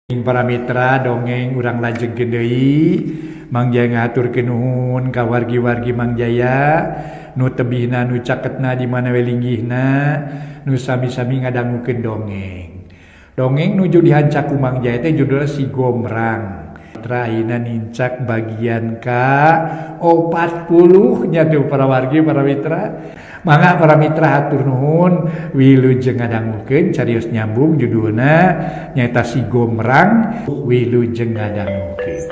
Para mitra dongeng urang lajengkeun deui Mang Jaya ngahaturkeun nuhun ka wargi-wargi Mang Jaya nu tebihna nu caketna di mana we linggihna nu sami-sami ngadangukeun dongeng. Dongeng nuju dihanca ku Mang Jaya teh judulna Si Gomrang. Mitra ayeuna nincak bagian ka 40 nya tuh para wargi para mitra. Mangga para mitra hatur nuhun wilujeng ngadangukeun carios nyambung judulna nyaeta Si Gomrang wilujeng ngadangukeun.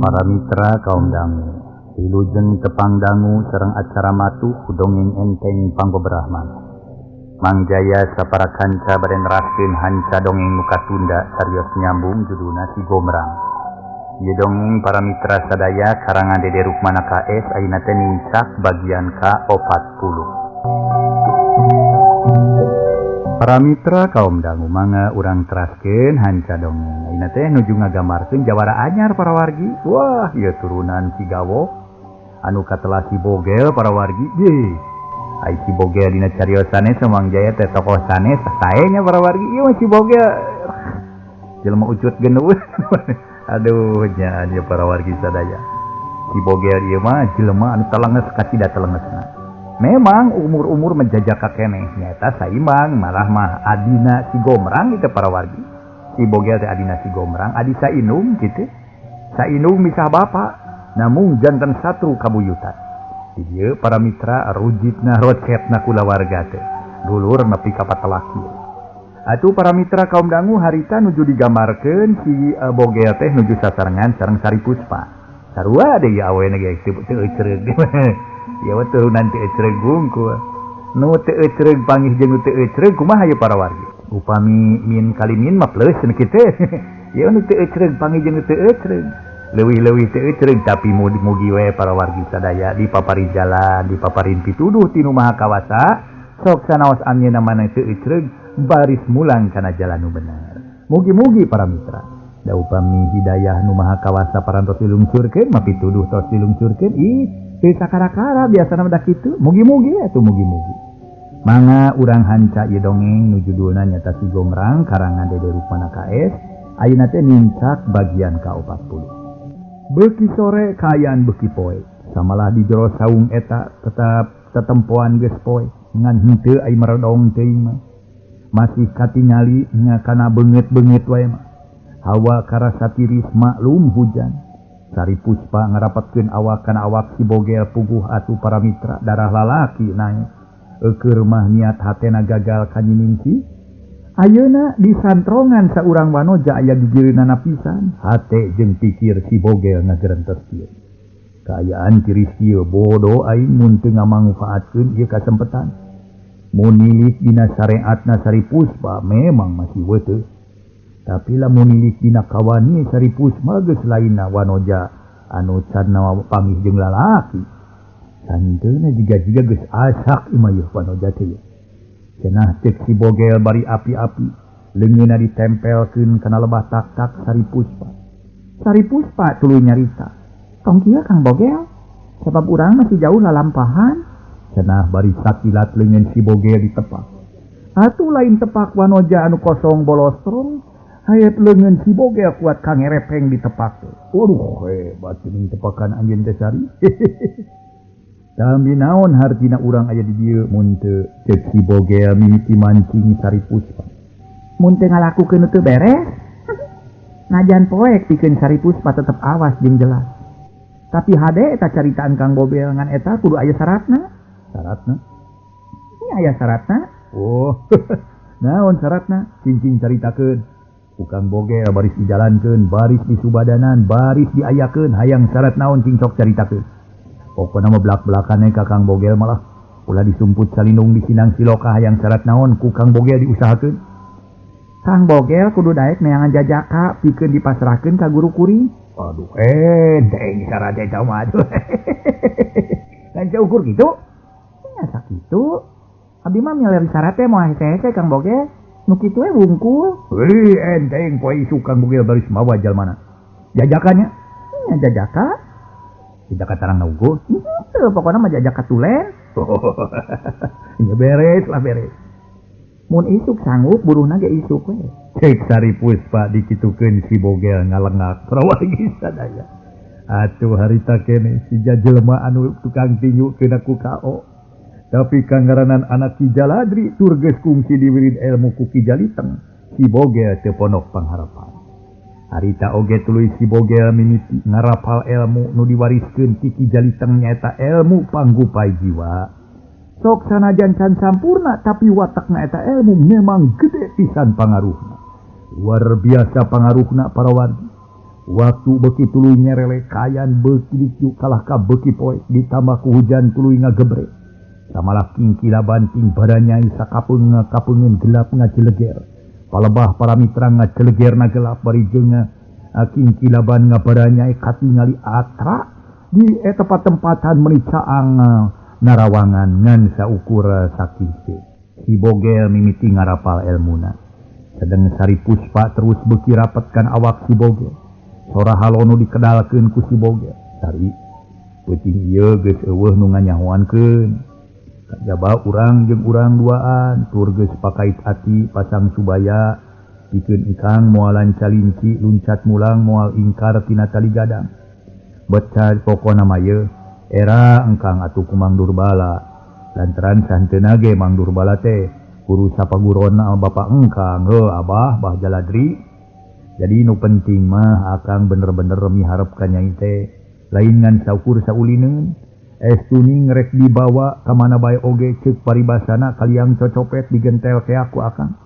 Para mitra kaum dangu, wilujeng tepang dangu sareng acara matuh dongeng enteng panggobrahman. Mang Jaya sapara kanca bade neraskeun hanca dongeng nu katunda carios nyambung judulna Si Gomrang. Ieu dongeng para mitra sadaya karangan Dede Rukmana KS ayeuna teh nincak bagian ka-40. Para mitra kaum dangu mangga urang teraskeun hanca dongeng. Ayeuna teh nuju ngagambarkeun jawara anyar para wargi. Wah, ieu turunan si Gawok anu katelah si Bogel para wargi. Ye. Ai si Bogel dina cariosan sanes Mang Jaya teh tokoh sanes sae nya para wargi. Ieu mah si Bogel jelema ucut genuh. Aduh nya ieu para wargi sadaya. Si Bogel ieu mah jelema anu telenges kasida telengesna. Memang umur-umur menjajak keneh nyaeta saimbang malah mah adina si Gomrang itu para wargi. Si Bogel teh adina si Gomrang, adi sainum kitu. Sainum misah bapa, namun janten satru kabuyutan. Di dieu para mitra rujitna rocetna kulawarga teh. Dulur nepi ka patelaki. Atuh para mitra kaum dangu harita nuju digambarkeun si Bogel teh nuju sasarengan sareng Sari Puspa. Sarua deui awena ge teu ecreug. Ya turunan teu ecreug hungkul. Nu teu ecreug pangih jeung nu teu ecreug kumaha ieu para wargi? Upami min kali min mah plus kitu. Ya nu teu ecreug pangih jeung nu teu ecreug. Leuwih-leuwih teu ecreug tapi mugi we para wargi sadaya dipaparin jalan, dipaparin pituduh ti nu Maha Kawasa. Sok sanaos anjeunna mana teu ecreug baris mulang kana jalan nu bener. Mugi-mugi para mitra. Da upami hidayah nu Maha Kawasa parantos dilungsurkeun mah pituduh tos dilungsurkeun ih teu sakara-kara biasana mah da kitu. Mugi-mugi atuh mugi-mugi. Mangga urang hanca ieu dongeng nu judulna nyaeta Si Gomrang karangan Dede Rukmana KS ayeuna teh nincak bagian ka-40. Beuki sore kaayaan beuki poe. Samalah di jero saung eta tetep tetempoan geus poe ngan henteu ai meredong teuing mah. Masih katingali nya kana beungeut-beungeut wae mah. Hawa karasa tiris maklum hujan. Sari Puspa ngarapatkeun awak kana awak si Bogel puguh atuh para mitra darah lalaki naek. Eukeur mah niat hatena gagal ka Nyi Ningsih. Ayeuna di santrongan saurang wanoja aya gigireunana pisan. Hate jeung pikir si Bogel ngagerentes kieu. Kaayaan tiris kieu bodo aing mun teu ngamangfaatkeun ieu kasempetan. Mun nilik dina sareatna Sari Puspa memang masih weuteuh. Tapi lamun nilik dina kawani Sari Puspa geus lainna wanoja anu can pangih jeung lalaki. Santeuna jiga-jiga geus asak imah ieu wanoja teh. Cenah ceuk si Bogel bari api-api, leungeunna ditempelkeun kana lebah tak-tak Sari Puspa. Sari Puspa tuluy nyarita, "Tong kieu Kang Bogel, sabab urang masih jauh lalampahan." Cenah bari sakilat leungeun si Bogel ditepak. Atuh lain tepak wanoja anu kosong bolostrong, hayat leungeun si Bogel kuat kangerepeng ditepak. Waduh hebat geuning tepakan anjeun teh Sari. Tambi naon hartina urang aya di dieu mun teu ceuk si Bogel mimiti mancing Sari Puspa. Mun teu ngalakukeun teu beres. Najan poek pikeun Sari Puspa tetep awas jeung jelas. Tapi hade eta caritaan Kang Bogel ngan eta kudu aya syaratna. Syaratna? Ini aya syaratna. Oh, naon syaratna? Cincin caritakeun. Ku Kang Bogel baris dijalankeun, baris disubadanan, baris diayakeun, hayang syarat naon cing sok caritakeun. Pokona mah belak-belakan ka Kang Bogel malah ulah disumput salindung di sinang siloka hayang syarat naon ku Kang Bogel diusahakeun. Kang Bogel kudu daek neangan jajaka pikeun dipasrahkeun ka guru kuring. Aduh, enteng syarat eta mah aduh. Lain ukur kitu. Nya sakitu. Abi mah miler syarat teh moal hese-hese Kang Bogel. Nu kitu we wungkul. Heuh, enteng poe isuk Kang Bogel baris mawa jalmana. Jajakanya? Nya jajaka. Jajaka tarang unggul. Henteu, pokona mah jajaka tulen. Nya beres lah beres. Mun isuk sanggup buruhna ge isuk we. Cek Sari Puspa dikitukeun si Bogel ngalengak parawargi sadaya. Atuh harita kene si jelema anu tukang tinju kena ku KO. Tapi kangaranan anak Ki Jaladri tur geus kungsi diwirid ilmu ku Ki Jaliteng, si Bogel teu ponok pangharapan. Harita oge tuluy si Bogel mimiti ngarapal ilmu nu diwariskeun ti Ki Jaliteng nyaeta ilmu panggupai jiwa. Sok sanajan can sampurna tapi watakna eta ilmu memang gede pisan pangaruhna. Luar biasa pangaruhna para wargi. Waktu beuki tuluy nyerele kayan beuki dicu kalah ka beuki poe ditambah ku hujan tuluy ngagebrek. Samalah kingkila banting baranyai sakapeung kapeungeun gelap ngajeleger. Palebah para mitra ngajelegerna gelap bari jeung kingkilaban ngabaranyai katingali atra di tempat-tempatan meuni caang narawangan ngan saukur sakitu. Si Bogel mimiti ngarapal elmuna. Sedeng Sari Puspa terus beuki rapetkan awak si Bogel. Sora halono dikedalkeun ku si Bogel. Sari peuting ieu geus eueuh nu nganyahoankeun. Kajaba urang jeung urang duaan tur geus pakait ati pasang subaya pikeun ikang moal lancalinci luncat mulang moal ingkar tina tali gadang. Beca pokona mah ieu era engkang atuh ku Mang Durbala. Lantaran sahenteuna ge Mang Durbala teh guru sapagurona bapak engkang heuh Abah Bah Jaladri. Jadi nu penting mah akang bener-bener miharep ka nyai teh lain ngan saukur saulineun. Estuning rek dibawa ka mana bae oge ceuk paribasana kaliang cocopet digentel keak ku akang.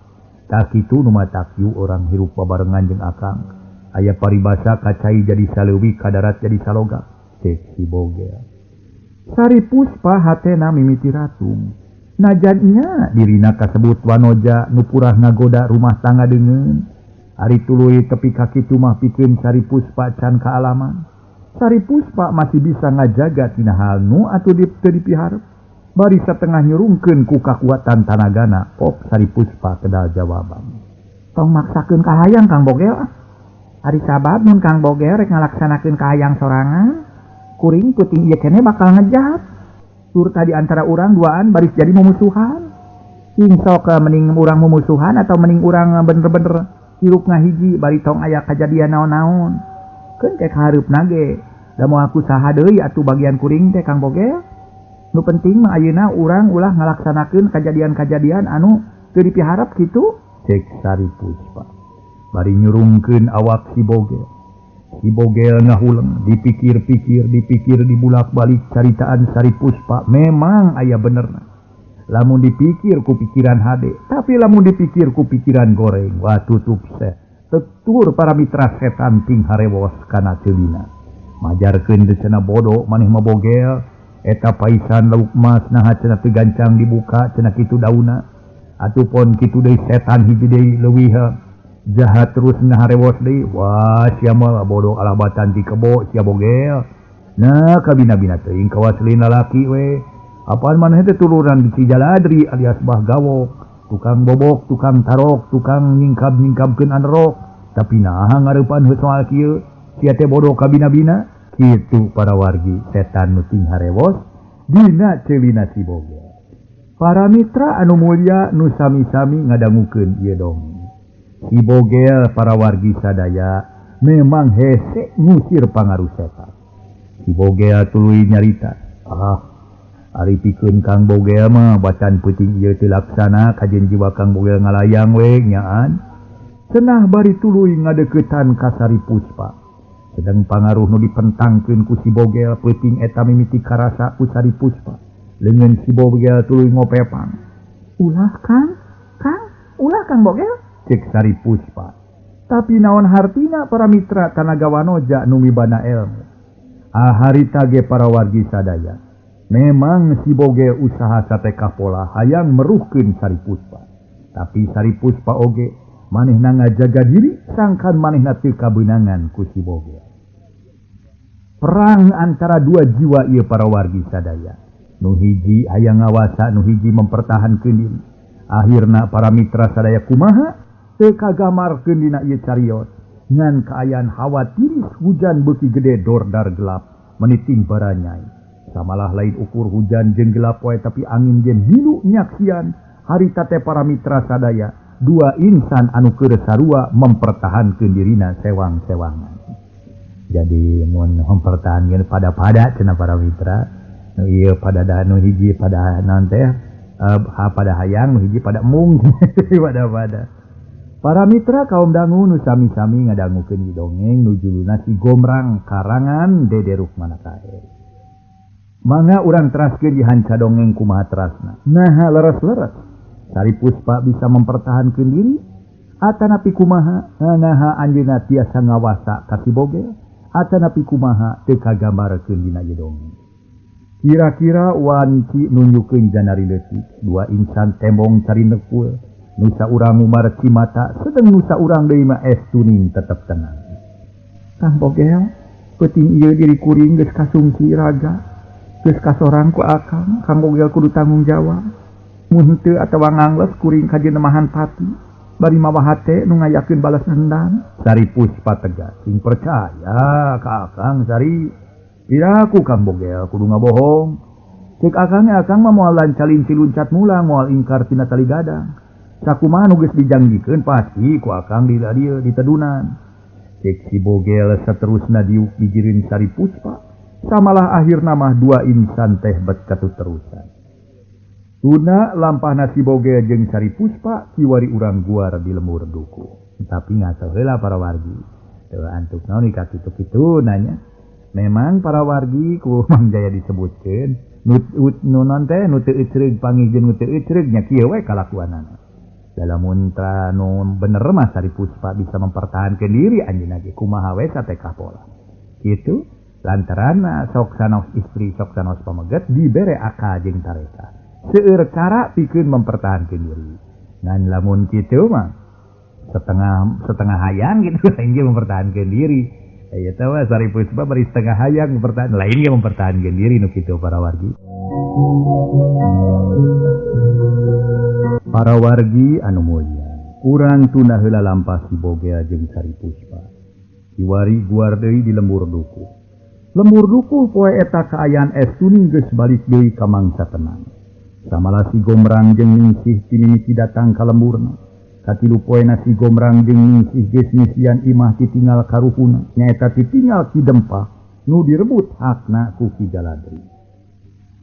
Tah kitu nu matak yu orang hirup babarengan jeung akang. Aya paribasa kacai jadi saleuwi kadarat jadi saloga. Cek si Bogel. Sari Puspa hatena mimiti ratung. Najan nya dirina kasebut wanoja nu purah ngagoda rumah tangga deungeun. Ari tuluy tepi ka kitu mah pikeun Sari Puspa can kaalaman. Sari Puspa masih bisa ngajaga tina hal nu atuh teu dipiharep. Bari satengah nyurungkeun ku kakuatan tanagana, pop Sari Puspa kedal jawaban. Tong maksakeun kahayang Kang Bogel ah. Ari sabab mun Kang Bogel rek ngalaksanakeun kahayang sorangan, kuring peuting ieu keneh bakal ngejat. Tur tadi antara urang duaan baris jadi mumusuhan. Sing sok mending urang mumusuhan atau mending urang bener-bener hirup ngahiji bari tong aya kajadian naon-naon. Keun teh kahareupna ge da moal ku saha deui atuh bagian kuring teh Kang Bogel. Nu penting mah ayeuna urang ulah ngalaksanakeun kajadian-kajadian anu teu dipiharep kitu. Cek Sari Puspa bari nyurungkeun awak si Bogel. Si Bogel ngahuleng, dipikir-pikir, dipikir dibulak-balik caritaan Sari Puspa memang aya benerna. Lamun dipikir ku pikiran hade, tapi lamun dipikir ku pikiran goreng, wah tutup seh. Tetur para mitra setan ting harewos kana ceulina. Majarkeun teh cenah bodoh maneh mah Bogel, eta paisan lauk mas naha cenah teu gancang dibuka cenah kitu dauna. Atuh pon kitu deui setan hiji deui leuwih jahat terus ngaharewos deui. Wah sia mah bodoh alabatan ti kebo sia Bogel. Nah kabina-bina teuing kawas lain lalaki we. Apaan maneh teh turunan di Cijaladri alias Bah Gawok, tukang bobok, tukang tarok, tukang nyingkab-nyingkabkeun anerok. Tapi naha ngareupan heuh soal kieu, sia teh bodoh kabina-bina. Kitu para wargi setan nu ting harewos dina ceulina si Bogel. Para mitra anu mulia nu sami-sami ngadangukeun ieu dongeng. Si Bogel para wargi sadaya memang hese ngusir pangaruh setan. Si Bogel tuluy nyarita, ah ari pikeun Kang Bogel mah bacan peuting ieu teu laksana kajen jiwa Kang Bogel ngalayang we nyaan. Cenah bari tuluy ngadeuketan ka Sari Puspa. Sedang pangaruh nu dipentangkeun ku si Bogel peuting eta mimiti karasa ku Sari Puspa. Leungeun si Bogel tuluy ngopepang. Ulah Kang, Kang, ulah Kang Bogel, cek Sari Puspa. Tapi naon hartina para mitra tanaga wanoja nu mibana ilmu. Ah harita ge para wargi sadaya. Memang si Bogel usaha sateka pola hayang meruhkeun Sari Puspa. Tapi Sari Puspa oge manehna ngajaga diri sangkan manehna teu kabeunangan ku si Bogel. Perang antara dua jiwa ieu para wargi sadaya. Nu hiji hayang ngawasa, nu hiji mempertahankeun diri. Akhirna para mitra sadaya kumaha teu kagamarkeun dina ieu carios. Ngan kaayaan hawa tiris hujan beuki gede dordar gelap meniting baranyai. Samalah lain ukur hujan jeung gelap wae tapi angin ge milu nyaksian harita teh para mitra sadaya. Dua insan anu keur sarua mempertahankeun dirina sewang-sewangan. Jadi mun mempertahankeun pada-pada cenah para mitra, nu ieu pada nu hiji pada naon teh pada hayang, nu hiji pada mung pada-pada. Para mitra kaum dangu nu sami-sami ngadangukeun dongeng nu judulna Si Gomrang karangan Dede Rukmana Kae. Mangga urang teraskeun di hanca dongeng kumaha terasna. Naha leres-leres Sari Puspa bisa mempertahankeun diri atanapi kumaha naha anjeunna tiasa ngawasa ka si Bogel atanapi kumaha teu kagambarkeun dina ieu dongeng. Kira-kira wanci nunjukeun janari leutik dua insan tembong cari nekul. Nusa urang ngumar cimata sedeng nusa urang deui mah es tuning tetep tenang. Kang Bogel, peuting ieu diri kuring geus kasungki raga, geus kasorang ku akang, Kang Bogel kudu tanggung jawab. Mun henteu atawa ngangles kuring ka jenemahan pati, bari mawa hate nu ngayakeun balas dendam. Sari Puspa tegas, sing percaya ka akang Sari. Piraku Kang Bogel kudu ngabohong. Ceuk akang akang mah moal lancalinci luncat mulang, moal ingkar tina tali gadang. Sakumaha nu geus dijanjikeun pasti ku akang di dieu ditedunan. Cek si Bogel saterusna diuk dijirin Sari Puspa. Samalah akhirna mah dua insan teh bet katuterusan. Tuna lampahna si Bogel jeung Sari Puspa kiwari urang guar di lembur duku. Tapi ngaso heula para wargi. Teu antuk naon ka kitu-kitu nanya. Memang para wargi ku Mang Jaya disebutkeun nu non teh nu teu ecreug panggih jeung nu teu ecreug nya kieu we kalakuanana. Dalam muntra nu bener mah Sari Puspa bisa mempertahankan diri anjeunna ge kumaha we satekah pola. Kitu lantaran sok sanos istri sok sanos pameget dibere akal jeung tareka. Seueur cara pikeun mempertahankan diri. Ngan lamun kitu mah setengah hayang gitu lain ge mempertahankan diri. Eta mah Sari Puspa bari setengah hayang mempertahankan lain ge mempertahankan diri nu kitu para wargi. Para wargi anu mulia, urang tuna heula lampah si Bogel jeung Sari Puspa. Kiwari guar deui di lembur dukuh. Lembur dukuh poe eta kaayaan es tuning geus balik deui ka mangsa tenang. Samalah si Gomrang jeung Ningsih timimiti datang ka lemburna. Katilu poena si Gomrang jeung Ningsih geus ngisian imah titinggal karuhuna, nyaeta titinggal Ki Dempah nu direbut hakna ku Ki Jaladri.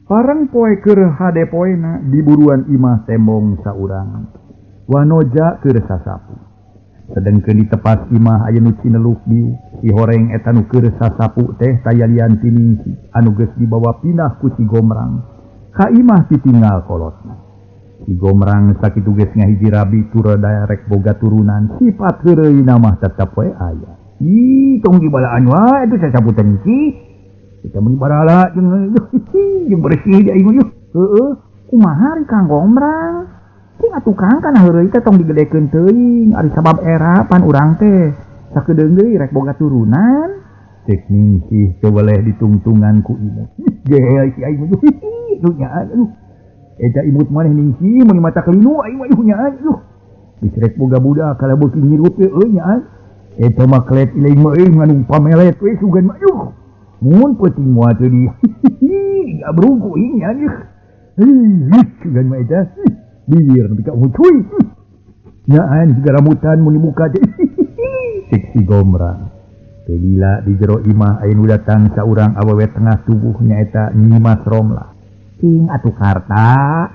Parang poe keur hade poena di buruan imah tembong saurang. Wanoja keur sasapu. Sedengkeun di tepas imah aya nu cineluh dieu, si horeng eta nu keur sasapu teh tayalian ti Ningsih anu geus dibawa pindah ku si Gomrang. Ka imah titinggal kolotna. Si Gomrang sakitu geus ngahiji rabi tur daerek boga turunan, sifat heureuyna mah tetep we aya. Ih, tong dibalaan wae atuh sasapu teh Ningsih. Kita meni barala jeung bersih di aing mah. Heeh, kumaha ari Kang Gomrang? Cing atuh Kang kana heureuy teh tong digedekeun teuing, ari sabab era pan urang teh sakedeung deui rek boga turunan. Cek Ningsih teu weleh ditungtungan ku imut. Gel si aing mah. Duh nyaan aduh. Eta imut maneh Ningsih mun mata kelinu aing mah nyaan aduh. Geus rek boga budak kalah beuki ngirup euy nyaan. Eta mah klet ieu mah euy nganu pamelet we sugan mah aduh. Mun peuting moal teu di gabrug ku aing nya aduh. Heuh sugan mah eta. Biir nepi ka uncuy. Nyaan siga rambutan mun dibuka teh. Cek si Gomrang. Teu lila di jero imah aya nu datang saurang awewe tengah tubuh nyaeta Nyi Mas Romlah. Cing atuh karta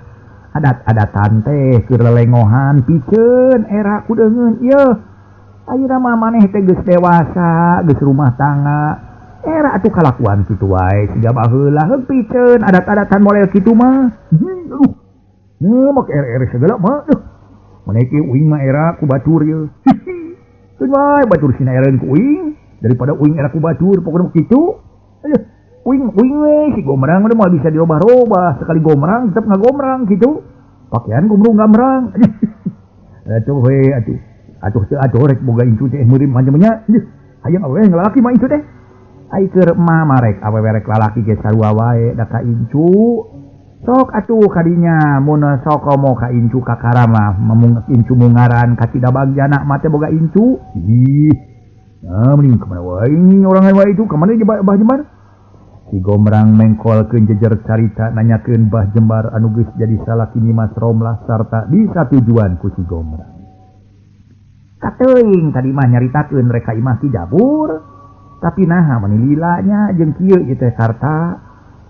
adat-adatan teh keur lelengohan piceun era kudeungeun ieu. Ayeuna mah maneh teh geus dewasa, geus rumah tangga. Era atuh kalakuan kitu wae siga baheula heuh piceun adat-adatan model kitu mah. Aduh. Neuh make er-er segala mah. Maneh ge uing mah era ku batur ieu. Keun wae batur sina ereun ku uing daripada uing era ku batur pokona mah kitu. Aduh. Uing uing we si Gomrang mah moal bisa dirobah-robah, sekali gomrang tetep ngagomrang kitu. Pakaian gomrung gamrang. Atuh we atuh. Atuh teu atuh rek boga incu teh meureun macam-nya. Hayang awewe lalaki mah incu teh. Ai keur emak mah rek awewe rek lalaki ge sarua wae da ka incu. Sok atuh kadinya mun sok komo ka incu kakara mah memung incu mungaran ka Cidabagjana mah teh boga incu. Ih. Nah mending ka mana wae orangan wae itu ka mana Bah Jembar? Si Gomrang mengkolkeun jejer carita nanyakeun Bah Jembar anu geus jadi salaki Nyi Mas Romlah sarta disatujuan ku si Gomrang. Kateuing tadi mah nyaritakeun rek ka imah Ki Jabur. Tapi naha mani lilanya jeung kieu ieu teh Karta.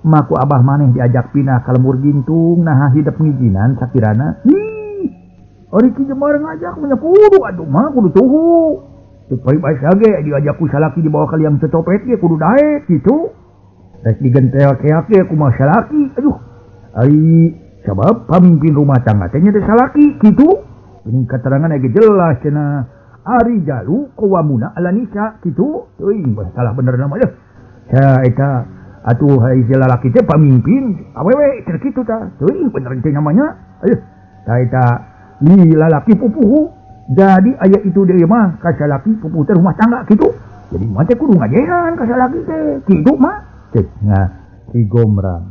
Mah ku abah maneh diajak pindah ka lembur Gintung naha hidep ngijinan sakirana. Ih, ari Ki Jembar ngajak mah kudu atuh mah kudu tuhu. Teu paribasa ge diajak ku salaki dibawa ka liang cocopet ge kudu daek kitu. Rek digentel keak ge kumaha salaki. Aduh, ari sabab pamimpin rumah tangga teh nya teh salaki kitu. Ini keterangan ge jelas cenah. Ari jalu qawamuna ala nisa kitu. Teuing salah bener nama deh. Sia eta atuh hari lalaki teh pamimpin awewe cenah kitu tah. Teuing bener teh namanya. Aduh, tah eta li lalaki pupuhu. Jadi aya itu deui mah ka salaki pupuhu teh rumah tangga kitu. Jadi mah teh kudu ngajehan ka salaki teh kitu mah. Cek nah Ki Gombrang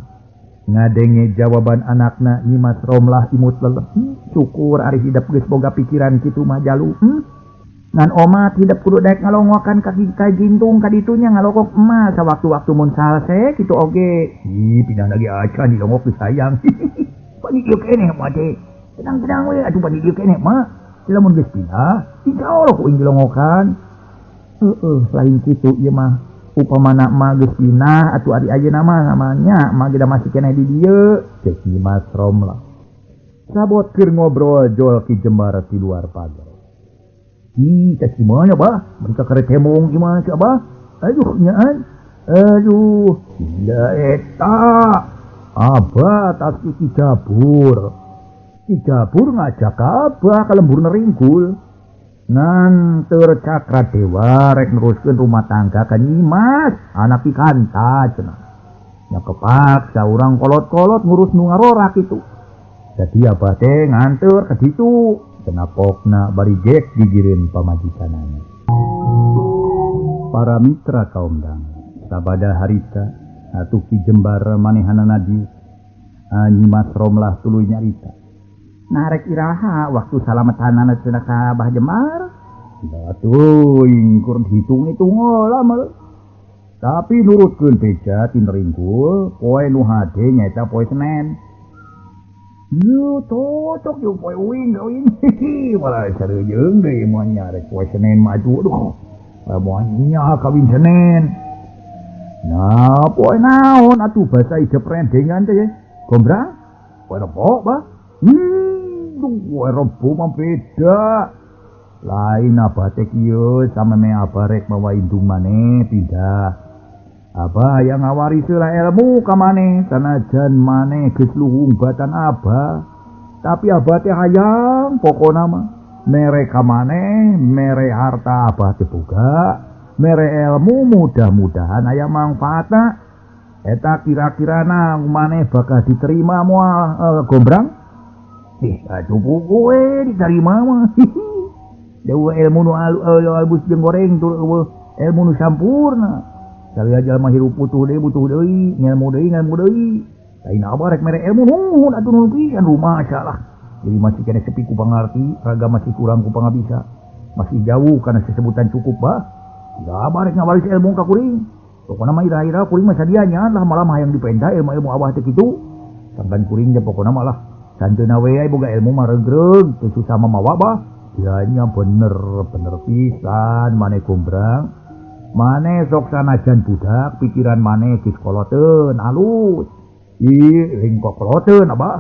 ngadenge jawaban anakna Nyimas Romlah imut leleh. Syukur ari hidep geus boga pikiran kitu mah jalu. Ngan omat hidep kudu daek ngalongokan ka Gintung ka ditunya ngalokok emas sawaktu-waktu mun salse kitu oge. Ih, pindah lagi acan dilongok geus sayang. Pan ieu keneh mah teh. Tenang-tenang we atuh pan ieu keneh mah. Lamun geus pindah, insyaallah ku aing dilongokan. Heueuh, lain kitu ieu mah. Upamana mah geus pindah atuh ari ayeuna mah namanya mah geus masih keneh di dieu. Cek Nyimas Romlah. Sabot keur ngobrol jol Ki Jembar di luar pagar. Ih, cek gimana bah? Mereka kare temong gimana sih abah? Aduh, nyaan. Aduh, gila eta. Abah tas Ki Jabur. Ki Jabur ngajak abah ka lembur Neringkul. Ngan teu Cakra Dewa rek neruskeun rumah tangga ka Nyimas, anak Ki Kanta cenah. Nya kepaksa urang kolot-kolot ngurus nu ngarorak kitu. Jadi abah teh nganteur ka ditu. Cenah pokna bari gek gigireun pamajikanana. Para mitra kaum dang, sabada harita atuh Ki Jembar manehanana dieu. Nyimas Romlah tuluy nyarita. Narek iraha waktu salamatanana cenah ka Abah Jembar. Atuh ingkur hitung-hitung lah mah. Tapi nurutkeun beja ti Neringkul, poe nu hade nyaeta poe Senen. Yu cocok jeung poe uing uing. Malah sareujeung deui moal nyarek poe Senen maju aduh. Moal nya kawin Senen. Nah, poe naon atuh basa ijep rendengan teh. Gombrang? Poe rebo, Bah? Poe rebo mah beda. Lain abah teh kieu sameme abah rek mawa indung maneh pindah. Abah yang ngawari heula ilmu ka maneh sanajan maneh geus luhung batan abah. Tapi abah teh hayang pokona mah mere ka maneh, mere harta abah teh boga, mere ilmu mudah-mudahan aya mangfaatna. Eta kira-kirana maneh bakal diterima moal Gombrang? Ih, aduh we diterima mah. Dewa ilmu nu albus jeung goreng tur eueuh ilmu nu sampurna. Salia jalma hirup butuh deui, ngelmu deui. Lain abah rek mere ilmu nuhun atuh nuhun pisan rumah salah. Jadi masih kene sepi ku pangarti, raga masih kurang ku pangabisa. Masih jauh kana sesebutan cukup bah. Ya abah rek ngawaris ilmu ka kuring. Pokona mah ira-ira kuring mah sadia nya lah malah hayang dipenta ilmu-ilmu abah teh kitu. Sangkan kuring ge pokona mah lah santeuna we boga ilmu mah regreg teu susah mamawa bah. Ya nya bener pisan maneh Gombrang. Maneh sok sanajan budak pikiran maneh geus koloteun alus. Ih, lain kokoloteun abah.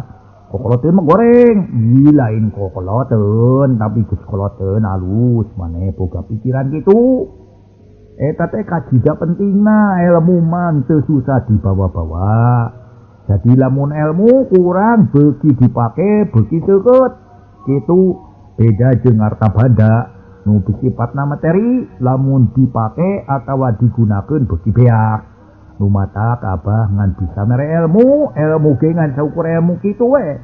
Kokoloteun mah goreng. Ih, lain kokoloteun tapi geus koloteun alus maneh boga pikiran kitu. Eta teh kajida pentingna ilmu mah teu susah dibawa-bawa. Jadi lamun ilmu kurang beuki dipake beuki seukeut. Kitu beda jeung harta banda nu sifatna materi lamun dipake atawa digunakeun beuki beak. Nu matak abah ngan bisa mere ilmu, ilmu ge ngan saukur ilmu kitu we.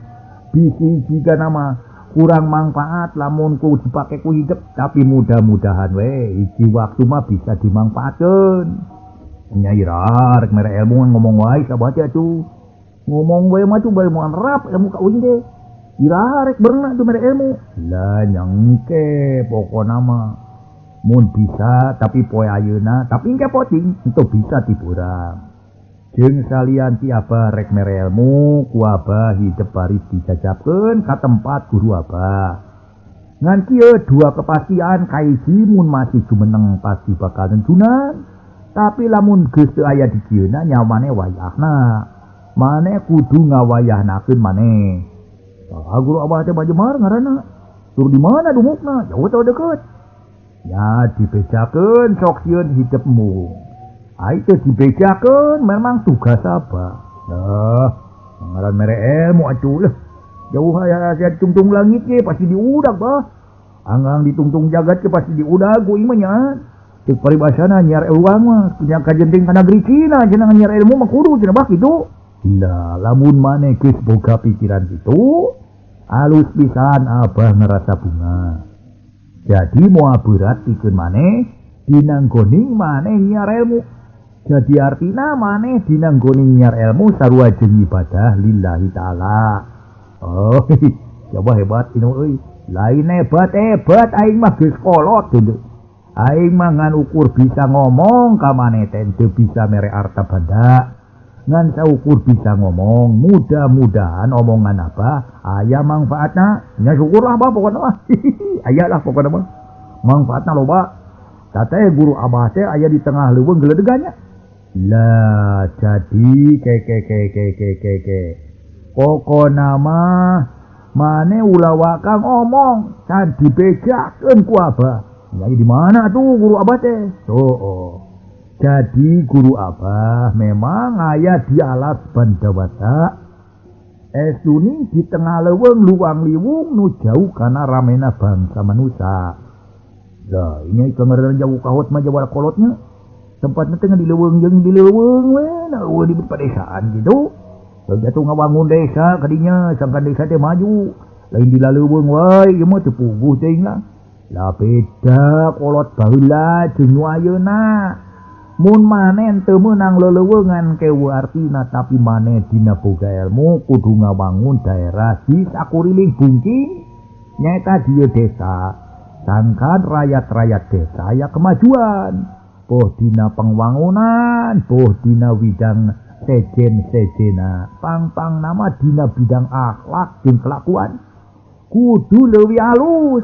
Bisi jiga nama kurang manfaat lamun ku dipake ku hidep, tapi mudah-mudahan we hiji waktu mah bisa dimangfaatkeun. Nya ira rek mere ilmu ngomong wae sabah teh atuh. Ngomong wae mah tuh bari moal rap ilmu ka uing teh. Ira rek berenang tuh mere ilmu. Lah nyangke pokona mah mun bisa tapi poe ayeuna tapi engke poting teu bisa diburang. Jeung salian ti abah rek mere ilmu ku abah hidep baris dijajabkeun ka tempat guru abah. Ngan kieu dua kepastian kahiji mun masih jumeneng pasti bakal nentunan. Tapi lamun geus teu aya di dieuna nya maneh wayahna. Maneh kudu ngawayahnakeun maneh. Tah guru abah teh Bajemar ngaranna. Tur di mana dumukna? Jauh atau deket? Ya dibejakeun sok sieun hidupmu. Ai teu dibejakeun memang tugas abah. Nah, ngaran mere ilmu atuh lah. Jauh aya ditungtung langit ge pasti diudag bah. Anggang ditungtung jagat ge pasti diudag ku ieu mah nya. Ceuk paribasana nyiar urang mah punya kajenting ka negeri Cina cenah nyiar ilmu mah kudu cenah bah kitu. Lah lamun maneh geus boga pikiran kitu, alus pisan abah ngerasa bunga. Jadi moal berat pikeun maneh dinanggoning maneh nyiar ilmu. Jadi artina maneh dinanggoning nyiar ilmu sarua jeung ibadah lillahi taala. Oh, coba hebat inu euy. Lain hebat-hebat aing mah geus kolot deui. Aing mah ngan ukur bisa ngomong ka maneh teh teu bisa mere arta banda. Ngan saukur bisa ngomong, mudah-mudahan omongan apa aya mangfaatna. Nya syukurlah bah pokona mah. Aya lah pokona mah. Mangfaatna loba. Tah guru abah teh aya di tengah leuweung geledegannya. Lah jadi ke ke ke ke ke ke ke. Pokona mah mane ulah waka ngomong can dibejakeun ku abah. Ya di mana tuh guru abah teh? Tuh. Oh. Jadi guru abah memang aya di alas Bandawata. Estuni di tengah leuweung luang liwung nu jauh kana ramena bangsa manusia. Lah ini kangaran jauh kahot mah jawara kolotnya. Tempatnya teh di leuweung jeung di leuweung we, na eueuh di pedesaan gitu. Jatuh ngabangun desa kadinya sangkan desa teh maju. Lain di laleuweung wae ieu mah teu puguh teuing lah. Lah beda kolot baheula jeung nu ayeuna. Mun maneh teu meunang leleuweungan kewu artina tapi maneh dina boga ilmu kudu ngabangun daerah di sakuriling bungking nyaeta dieu desa. Sangkan rakyat-rakyat desa aya kemajuan. Boh dina pangwangunan, boh dina widang sejen-sejena, pang-pang nama dina bidang akhlak jeung kelakuan kudu leuwih alus.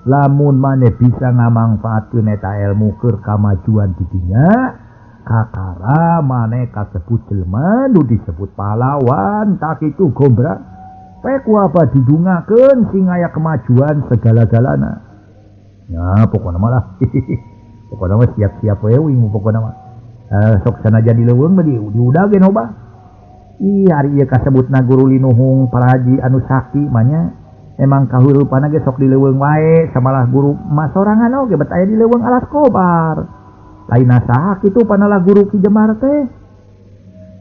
Lamun maneh bisa ngamangfaatkeun eta ilmu keur kamajuan di dinya, kakara maneh kasebut jelema nu disebut pahlawan tak kitu gombra. Pe ku apa didungakeun sing aya kemajuan segala-galana. Ya pokona mah lah. Pokona mah siap-siap we wing pokona mah. Sok sanajan di leuweung mah diudageun hoba. Ih ari ieu kasebutna guru linuhung paraji anu sakti mah nya. Emang kahurupana ge sok di leuweung wae samalah guru mah sorangan oge bet aya di leuweung alas kobar. Lain saha kitu panalah guru Ki Jemar teh.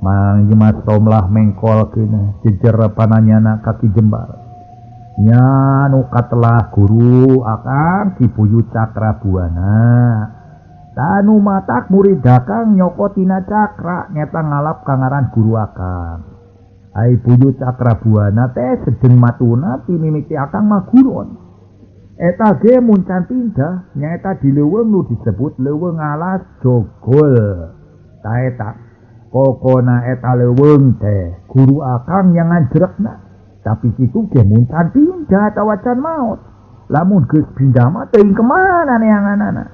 Mang Jemat somlah mengkolkeun jejer pananyana ka Ki Jembar. Nya nu katelah guru akang Ki Buyut Cakrabuana. Tanu matak murid akang nyokot tina cakra nyeta ngalap kangaran guru akang. Ai Buyut Cakrabuana teh sedeng matuna ti mimiti akang mah guron. Eta ge mun can pindah nyaeta di leuweung nu disebut leuweung alas Jogol. Ta eta kokona eta leuweung teh guru akang yang ngajrekna. Tapi kitu ge mun can pindah atawa can maot. Lamun geus pindah mah teuing kemana neanganana.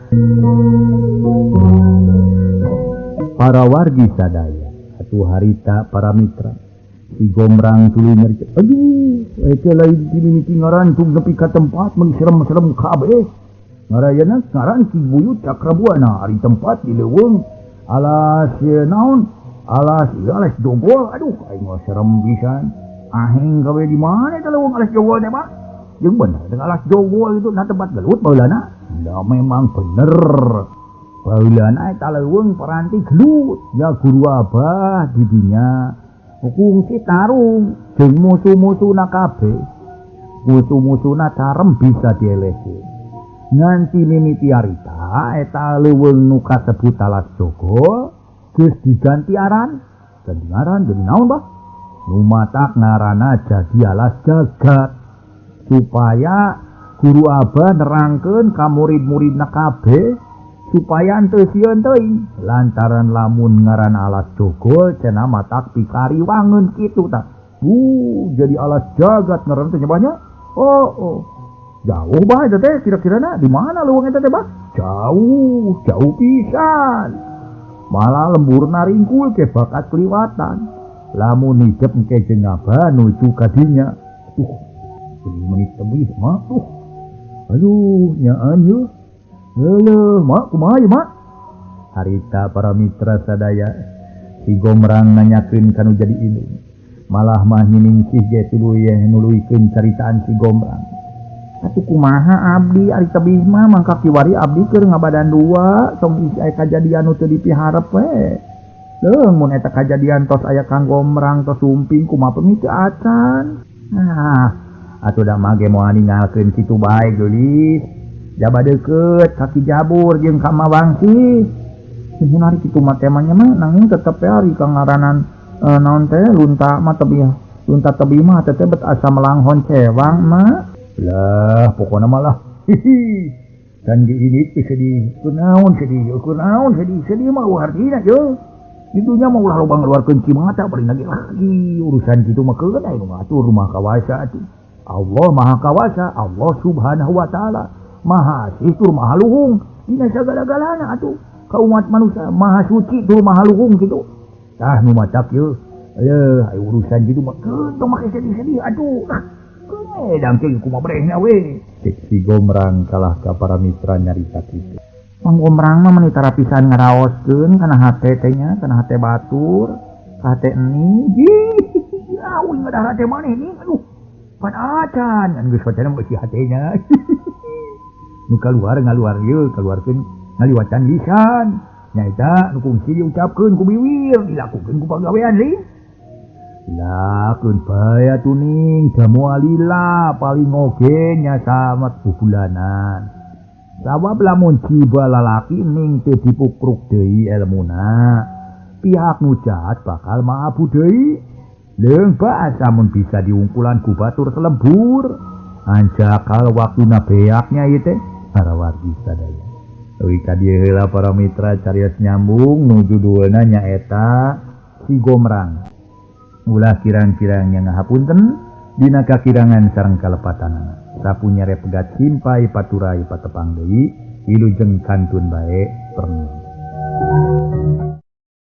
Para wargi sadaya atuh harita para mitra si gombrang tuluy nyeri. Aduh, eta lain dimimiti ngarantung nepi ka tempat meuni serem-serem kabeh. Ngarayana ngaran Ki Buyut Cakrabuana ari tempat di leuweung alas naon? Alas ieu alas Jogol. Aduh, aing mah serem pisan. Aheng kabeh di mana eta leuweung alas Jogol teh, Pak? Jeung bener dengan alas Jogol itu na tempat gelut baheulana. Lah memang bener. Baheulana eta leuweung peranti gelut. Ya guru abah di dinya kungsi tarung jeung musuh-musuhna kabeh. Musuh-musuhna carem bisa dielehkeun. Nganti mimiti harita eta leuweung nu kasebut alas Jogol geus diganti aran. Ganti aran jadi naon, Bah? Nu matak ngaranna jadi alas jagat. Supaya guru abah nerangkeun ka murid-muridna kabeh supaya henteu sieun teuing lantaran lamun ngaran alas Jogol cenah matak pikariwangeun kitu tah. Jadi alas jagat ngaran teh nya banyak. Oh, oh. Jauh bah eta teh kira-kirana di mana leuweung eta teh bah? Jauh, jauh pisan. Malah lemburna ringkul ke bakat kliwatan. Lamun nijep engke jeung abah nuju ka dinya. Tuh, menit tebih mak tuh. Aduh, nyaan yeuh. Leuh, mak kumaha ieu mak? Harita para mitra sadaya si Gomrang nanyakeun kanu jadi indung. Malah mah nyiningsih ge tuluy nuluykeun caritaan si Gomrang. Atuh kumaha abdi ari tebih mah mangka kiwari abdi keur ngabadan dua tong isi aya kajadian nu teu dipiharep we. Leuh mun eta kajadian tos aya Kang Gomrang tos sumping kumaha pemi teu acan. Ah, atuh da mah ge moal ninggalkeun kitu bae geulis. Jaba deukeut ka Ki Jabur jeung ka Mawangsi. Mun ari kitu mah temanya mah nanging tetep we ari ka ngaranan naon teh lunta mah tebih. Lunta tebih mah teh bet asa melanghon cewang mah. Lah pokona malah hihi dan ge ini teh sedih kunaon sedih kunaon sedih sedih mah artina ye ditunya mah ulah loba ngaluarkeun cimata paling lagi lagi urusan kitu mah keun aya nu ngatur rumah kawasa atuh Allah maha kawasa Allah subhanahu wa taala maha asih tur maha luhung dina sagala-galana atuh ka umat manusia maha suci tur maha luhung kitu tah nu matak ye leuh aya urusan kitu mah keun tong make sedih-sedih atuh ah dangke kumaha brehna we. Cek si Gomrang kalah ka para mitra nyarita kitu. Mang Gomrang mah meuni tara pisan ngaraoskeun kana hate teh nya, kana hate batur, ka hate eni. Jih, awi ngadah hate maneh nih, aduh. Pan acan ngan geus wacana mah si hatenya. Nu kaluar ngaluar ieu, kaluarkeun ngaliwatan lisan. Nyaeta nu kungsi diucapkeun ku biwir, dilakukeun ku pagawean lin. Lakeun bae atuh ning jamu alila paling oge nya samet bubulanan. Sabab lamun jiwa lalaki ning teu dipukruk deui elmuna, pihak nu jahat bakal maabu deui. Leung bae mun bisa diungkulan ku batur selembur. Anjakal waktuna beaknya ieu teh para wargi sadaya. Euy ka dieu heula para mitra carios nyambung nu judulna nyaeta Si Gomrang. Ulah kirang-kirang yang ngahapunten dina kakirangan sareng kalepatanana. Sapunyare pegat simpai paturai patepang deui wilujeng kantun bae perni.